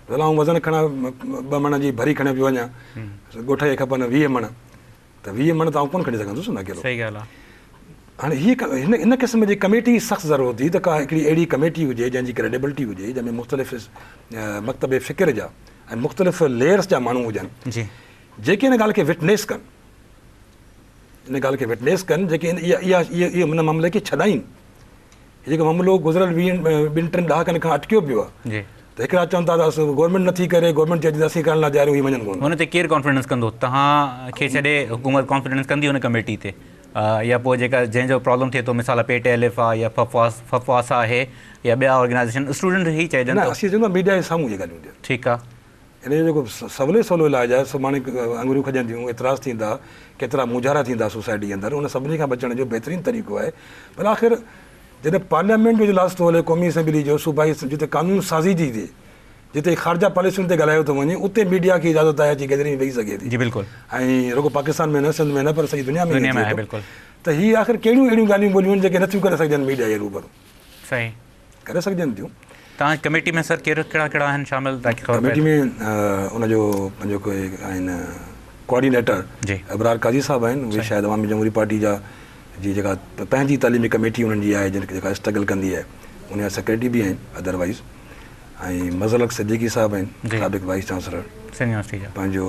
ڀلا آئون وزن کڻان ٻه مڻ جي ڀري کڻي پيو وڃان ڳوٺ کي کپن 20 مڻ ته 20 مڻ ته آئون ڪونه کڻي سگهندس نه اڪيلو. صحيح ڳالهه آ. هاڻي هي هن ان قسم جي ڪميٽي جي سخت ضرورت هئي ته ڪا هڪڙي اهڙي ڪميٽي هجي جنهن جي ڪريڊيبلٽي هجي جنهن ۾ مختلف مڪتب فڪر جا ۽ مختلف ليئرس جا ماڻهو هجن جي جيڪي ان ڳالهه کي وٽنيس ڪن ان ڳالهه کي وٽنيس ڪن جيڪي اها اها اها ان معاملي کي ڇڏائين. هي جيڪو معاملو گذريل ويهن ٻن ٽن ڏهاڪن کان اٽڪيو پيو آهي جي ته هڪڙا چون ٿا ته گورنمينٽ نٿي ڪري گورنمينٽ چئي ٿي ته اسين ڪرڻ لاء تيار آهيون هي مڃن ڪونه هن تي ڪير ڪانفيڊنس ڪندو توهان کي ڇڏي حڪومت ڪانفيڊنس ڪندي ان ڪميٽي تي يا پوء جيڪا جنهن جو پرابلم ٿئي ٿو مثال P T L F I يا ففواس ففواسا آهي يا ٻيا آرگنائيزيشن اسٽوڊنٽ هي چئجن نه اسين چئون ٿا ميڊيا جي سامهون اهي ڳالهيون ٿين. ٺيڪ آ. ان جو جيڪو سولي سولو علاج آهي سڀاڻي آڱريون کڄنديون، اعتراض ٿيندا، ڪيترا مونجهارا ٿيندا سوسائٽي جي اندر ان سڀني کان بچڻ جو بهترين طريقو آهي پر آخر جڏهن پارليامينٽ جو اجلاس ٿو هلي قومي اسيمبلي جو صوبائي جتي قانون سازي ٿي ٿئي جتي خارجه پاليسين تي ڳالهايو ٿو وڃي اتي ميڊيا کي اجازت آهي اچي گيدرنگ ۾ ويهي سگهي ٿي جي بلڪل. ۽ رڳو پاڪستان ۾ نه سنڌ ۾ نه پر سڄي دنيا ۾ دنيا ائين ۾ ٿئي آهي ٿو بلڪل. ته هي آخر ڪهڙيون اهڙيون ڳالهيون ٻوليون آهن جيڪي نٿيون ڪري سگهجن ميڊيا جي روبرو. صحيح. ڪري سگهجن ٿيون. توهان جي ڪميٽي ۾ سر ڪير ڪهڙا ڪهڙا آهن شامل تاڪي خبر پئي. ڪميٽي ۾ ان جو پنهنجو ڪوئي آهن ڪوآرڊينيٽر جي. ابرار قاضي صاحب آهن اهي شايد عوامي جمهوري پارٽي جا جي جيڪا پنهنجي تعليمي ڪميٽي انهن جي آهي جن جيڪا اسٽرگل ڪندي آهي ان جا سيڪريٽري به آهن ادروائيز ۽ مظهر الحق صديقي صاحب آهن سابق وائيس چانسلر سنڌ يونيورسٽي جا پنهنجو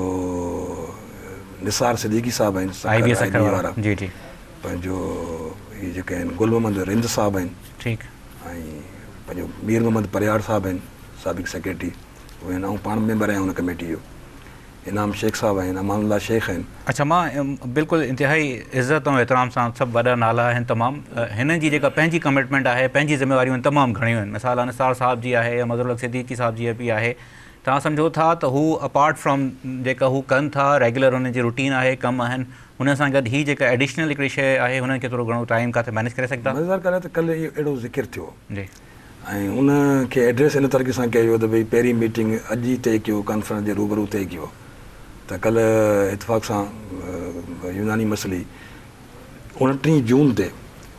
نثار صديقي صاحب آهن آئي بي سکر وارا جي جي پنهنجو هي جيڪي آهن گل محمد رند صاحب آهن ٺيڪ ۽ پنهنجو مير محمد پرهياڙ صاحب آهن سابق سيڪريٽري اهي آهن آئون پاڻ ميمبر آهيان ان ڪميٽي جو انعام شيخ صاحب آهن امان الله شيخ آهن. اڇا مان بلڪل انتهائي عزت ۽ احترام سان سڀ وڏا نالا آهن تمام هنن جي جيڪا پنهنجي ڪمٽمينٽ آهي پنهنجي ذميواريون آهن تمام گهڻيون آهن مثال انصار صاحب جي آهي يا مظهر الحق صديقي صاحب جي به آهي توهان سمجهو ٿا ته هو اپارٽ فرام جيڪا هو ڪن ٿا ريگيولر هنن جي روٽين آهي ڪم آهن هن سان گڏ هي جيڪا ايڊيشنل هڪڙي شيء آهي هنن کي ٿورو گهڻو ٽائيم ڪاٿي مينيج ڪري سگهندا. مزيدار ڳالهه آهي ته ڪلهه اهو اهڙو ذڪر ٿيو جي. ۽ ان کي ايڊريس ان طريقي سان ڪيو ويو ته ڀئي پهرين ميٽنگ اڄ ئي طئي ڪيو ڪانفرنس جي روبرو طئي ڪيو ته ڪلهه اتفاق سان يوناني مسئلي 29 جون تي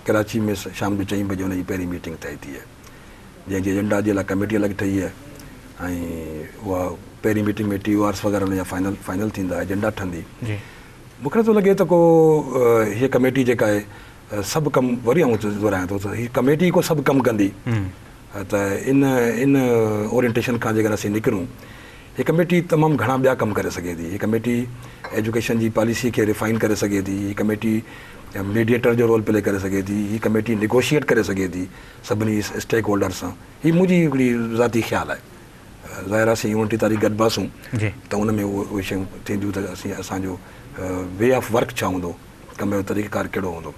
ڪراچي ۾ شام جو چئين بجي ان جي پهرين ميٽنگ طئي ٿي آهي جنهن جي ايجنڊا جي لاء ڪميٽي الڳ ٺهي آهي ۽ اها پهرين ميٽنگ ۾ ٽي او آرس وغيره ان جا فائنل فائنل ٿيندا ايجنڊا ٺهندي مون کي نٿو لڳي ته ڪو هيء ڪميٽي جيڪا آهي سڀ ڪم وري آئون دهرايان ٿو ته هي ڪميٽي ڪو سڀ ڪم ڪندي ته ان ان اورينٽيشن کان جيڪڏهن اسين نڪرون هي ڪميٽي تمام گهڻا ٻيا ڪم ڪري سگهي ٿي هي ڪميٽي ايجوڪيشن جي پاليسي کي ريفائن ڪري سگهي ٿي هي ڪميٽي ميڊيئيٽر جو رول پلي ڪري سگهي ٿي هي ڪميٽي نيگوشيئيٽ ڪري سگهي ٿي سڀني اسٽيڪ هولڊر سان هي منهنجي هڪڙي ذاتي خيال آهي ظاهر آهي اسين 29 تاريخ گڏباسون ته ان ۾ اهي شيون ٿينديون ته اسين اسان جو وي آف ورڪ ڇا هوندو ڪم جو طريقه ڪار ڪهڙو هوندو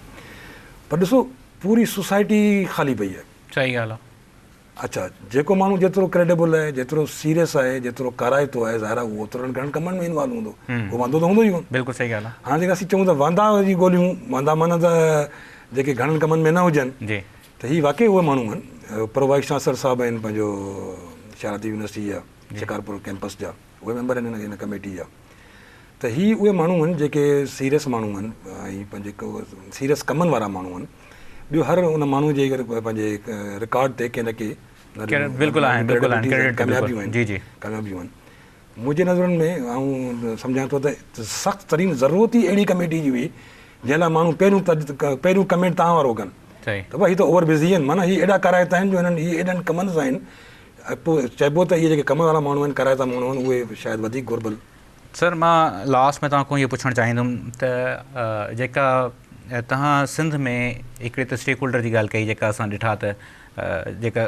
پر ڏسو پوري سوسائٽي خالي پئي آهي. صحيح ڳالهه آهي. اڇا جيڪو ماڻهو جيترو ڪريڊيبل آهي جيترو سيريس آهي جيترو ڪارائتو آهي ظاهر آهي اهو اوترن گهڻن ڪمن ۾ انوالو هوندو اهو واندو ته هوندو ئي ڪونه. بلڪل صحيح ڳالهه آهي. هاڻي جيڪڏهن اسين چئون ته واندا جي ڳوليون واندا معنيٰ ته جيڪي گهڻن ڪمن ۾ نه هجن جي. ته هي واقعي اهي ماڻهو آهن پرو وائيس چانسلر صاحب آهن پنهنجو شاهراهه يونيورسٽي جا شڪارپور ڪيمپس جا اهي ميمبر آهن هن ڪميٽي جا ته هي اهي ماڻهو آهن جيڪي سيريس ماڻهو آهن ۽ پنهنجي سيريس ڪمن وارا ماڻهو آهن ٻيو هر ان ماڻهو جي پنهنجي رڪارڊ تي ڪي نه ڪي بلڪل آهن بلڪل آهن ڪاميابيون آهن جي جي ڪاميابيون آهن منهنجي نظرن ۾ آئون سمجهان ٿو ته سخت ترين ضرورت ئي اهڙي ڪميٽي جي هئي جنهن لاء ماڻهو پهريون پهريون ڪمينٽ توهان وارو ڪن ته ڀاء هي ته اوور بزي آهن معنيٰ هي ايڏا ڪارائتا آهن جو هنن هي ايڏن ڪمن سان آهن پوء چئبو ته اهي جيڪي ڪم وارا ماڻهو آهن ڪارائتا ماڻهو آهن اهي شايد وڌيڪ گهربل. سر مان لاسٽ ۾ توهان کان اهو پڇڻ چاهيندم ته جيڪا توهان سنڌ ۾ هڪڙي ته اسٽيڪ هولڊر جي ڳالهه ڪئي جيڪا اسان ڏٺا ته جيڪا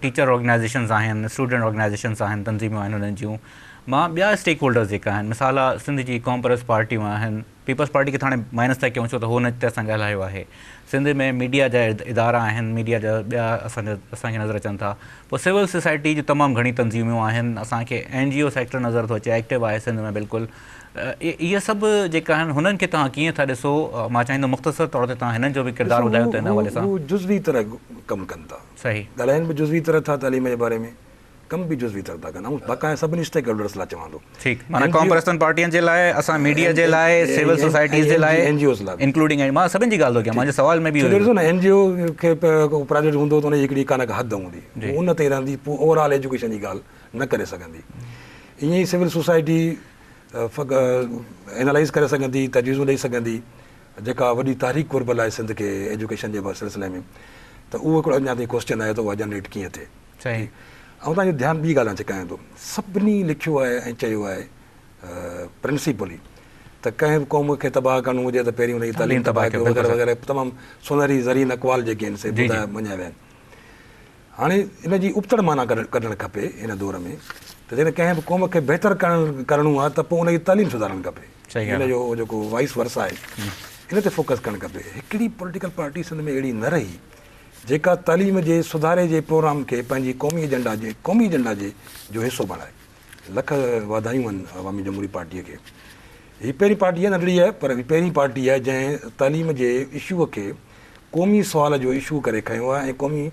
ٽيچر آرگنائيزيشنز آهن اسٽوڊنٽ آرگنائيزيشنز آهن تنظيمون آهن انهن جون مان ٻيا اسٽيڪ هولڊرز جيڪا آهن مثال آ سنڌ جي قوم پرست پارٽيون آهن پيپلز پارٽي کي ته هاڻي مائنس ٿا ڪيون ڇو ته هو ان تي اسان ڳالهايو آهي سنڌ ۾ ميڊيا جا ادارا آهن ميڊيا جا ٻيا اسان جا اسان کي نظر اچن ٿا پوء سول سوسائٽي جون تمام گهڻي تنظيمون آهن اسان کي اين جي او سيڪٽر نظر ٿو اچي ايڪٽو آهي سنڌ ۾ بلڪل اهي سڀ جيڪا آهن هنن کي توهان ڪيئن ٿا ڏسو مان چاهيندم مختصر طور تي توهان هنن جو به ڪردار ٻڌايو ته ان حوالي سان. هو جزوي طرح ڪم ڪن ٿا. صحيح. ڳالهائين به جزوي طرح ٿا تعليم جي باري ۾ ڪم به جزوي طرح ٿا ڪن. آئون باقاعده سڀني اسٽيڪ هولڊرس لاء چوان ٿو. ٺيڪ معنيٰ قوم پرستن پارٽين جي لاء اسان ميڊيا جي لاء سول سوسائٽيز جي لاء اين جي اوز لاء انڪلوڊنگ مان سڀني جي ڳالهه ٿو ڪيان منهنجي سوال ۾ به اهو ئي. ڏسو نه اين جي او کي ڪو پراجيڪٽ هوندو ته ان جي هڪڙي ڪا نه ڪا حد هوندي هو ان تائين رهندي پوء اوور آل ايجوڪيشن جي ڳالهه نه ڪري سگهندي. ائين ئي سول سوسائٽي اينالائيز ڪري سگهندي، تجويزون ڏئي سگهندي، جيڪا وڏي تحريڪ گهربل آهي سنڌ کي ايجوڪيشن جي سلسلي ۾ ته اهو هڪڙو اڃا تائين ڪوسچن آهي ته اها جنريٽ ڪيئن ٿئي. آئون توهان جو ڌيان ٻي ڳالهه ڏانهن ڇڪايان ٿو. سڀني لکيو آهي ۽ چيو آهي پرنسپلي ته ڪنهن به قوم کي تباهه ڪرڻو هجي ته پهرين ان جي تعليم تباهه ڪيو وغيره وغيره تمام سونهري زرين اقوال جيڪي آهن سي ٻڌايا مڃيا ويا آهن. هاڻي ان جي ابتڙ معنيٰ ڪڍڻ کپي هن دور ۾ ته جيڪڏهن ڪنهن به قوم کي بهتر ڪرڻ ڪرڻو آهي ته پوء ان جي تعليم سڌارڻ کپي. ان جو جيڪو وائس ورسا آهي. ان تي فوڪس ڪرڻ کپي. هڪڙي پوليٽيڪل پارٽي سنڌ ۾ اهڙي نه رهي جيڪا تعليم جي سڌاري جي پروگرام کي پنهنجي قومي ايجنڊا جي قومي ايجنڊا جي جو حصو بڻائي. لک واڌايون آهن عوامي جمهوري پارٽيء کي. هي پهرين پارٽي آهي، ننڍڙي آهي پر هي پهرين پارٽي آهي جنهن تعليم جي اشو کي قومي سوال جو اشو ڪري کنيو آهي ۽ قومي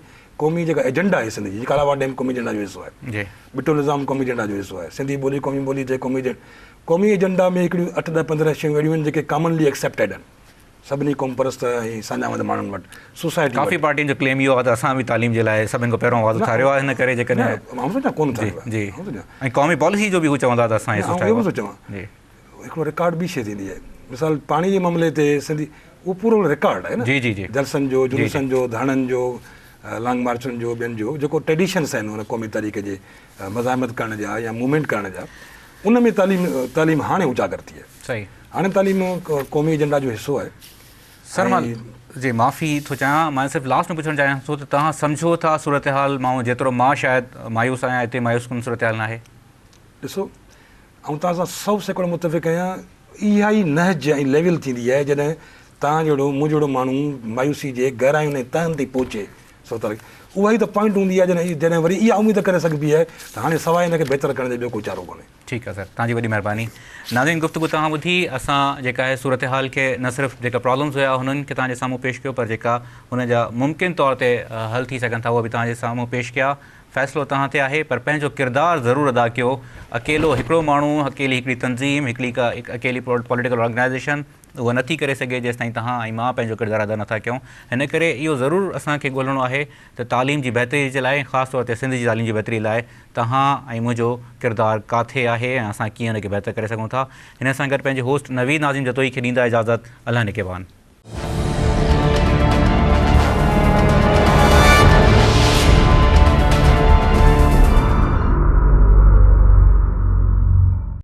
قومي جيڪا ايجنڊا آهي سنڌ جي، ڪالاواڙ ڊيم قومي ايجنڊا جو حصو آهي، ٻٽو نظام قومي ايجنڊا جو حصو آهي، سنڌي ٻولي قومي ٻولي ٿئي قومي قومي ايجنڊا ۾ هڪڙيون اٺ ڏهه 15 شيون اهڙيون آهن جيڪي ڪامنلي ايڪسيپٽيڊ آهن سڀني قومپرست ۽ ساڃاهوند ماڻهن وٽ، سوسائٽي وٽ. ڪافي پارٽين جو ڪليم اهو آهي ته اسان به تعليم جي لاء سڀني کان پهريون آواز اٿاريو آهي ان ڪري جيڪڏهن نه آئون سمجهان ڪونه اٿاريو آهي جي ۽ قومي پاليسي جو به هو چوندا ته اسان حصو ٺاهيو آهي. چوان هڪڙو رڪارڊ ٻي شيء ٿيندي آهي مثال پاڻي جي معاملي تي سنڌي اهو پورو رڪارڊ آهي نه جي جي جي جلسن جو جلوسن جو ڌرڻن جو لانگ مارچن جو ٻين جو جيڪو ٽريڊيشنس آهن ان قومي تحريڪ جي مزاحمت ڪرڻ جا يا موومينٽ ڪرڻ جا ان ۾ تعليم تعليم هاڻي اجاگر ٿي آهي صحيح هاڻي تعليم قومي ايجنڊا جو حصو آهي. سر مان جي معافي ٿو چاهيان مان صرف لاسٽ ۾ پڇڻ چاهيان ٿو ته توهان سمجهو ٿا صورتحال مان جيترو مان شايد مايوس آهيان ايتري مايوس ڪن صورتحال ناهي. ڏسو آئون توهان سان 100% متفق آهيان اها ئي نهج ۽ ليول ٿيندي آهي جڏهن توهان جهڙو مون جهڙو ماڻهو مايوسي جي گهراين ۽ تهن تائين پهچي سو ته اها ئي ته پوائنٽ هوندي آهي جڏهن جڏهن وري اها اميد ڪري سگهبي آهي ته هاڻي سواء ان کي بهتر ڪرڻ جي ٻيو ڪو چارو ڪونهي. ٺيڪ آهي سر توهان جي وڏي مهرباني. ناظرين گفتگو توهان ٻڌي اسان جيڪا آهي صورتحال کي نه صرف جيڪا پرابلمز هيا هنن کي توهان جي سامهون پيش ڪيو پر جيڪا هن جا ممڪن طور تي حل ٿي سگهن ٿا اهي به توهان جي سامهون پيش ڪيا فيصلو توهان تي آهي پر پنهنجو ڪردار ضرور ادا ڪيو اڪيلو هڪڙو ماڻهو اڪيلي هڪڙي تنظيم هڪڙي ڪا اڪيلي پوليٽيڪل آرگنائيزيشن اهو نٿي ڪري سگهي جيستائين توهان ۽ مان پنهنجو ڪردار ادا نٿا ڪيون. هن ڪري اهو ضرور اسان کي ڳولڻو آهي ته تعليم جي بهتري جي لاء ۽ خاص طور تي سنڌ جي تعليم جي بهتري لاء توهان ۽ منهنجو ڪردار ڪاٿي آهي ۽ اسان ڪيئن ان کي بهتر ڪري سگهون ٿا. هن سان گڏ پنهنجي هوسٽ نويد ناظم جتوئي کي ڏيندا اجازت. الله نگهبان.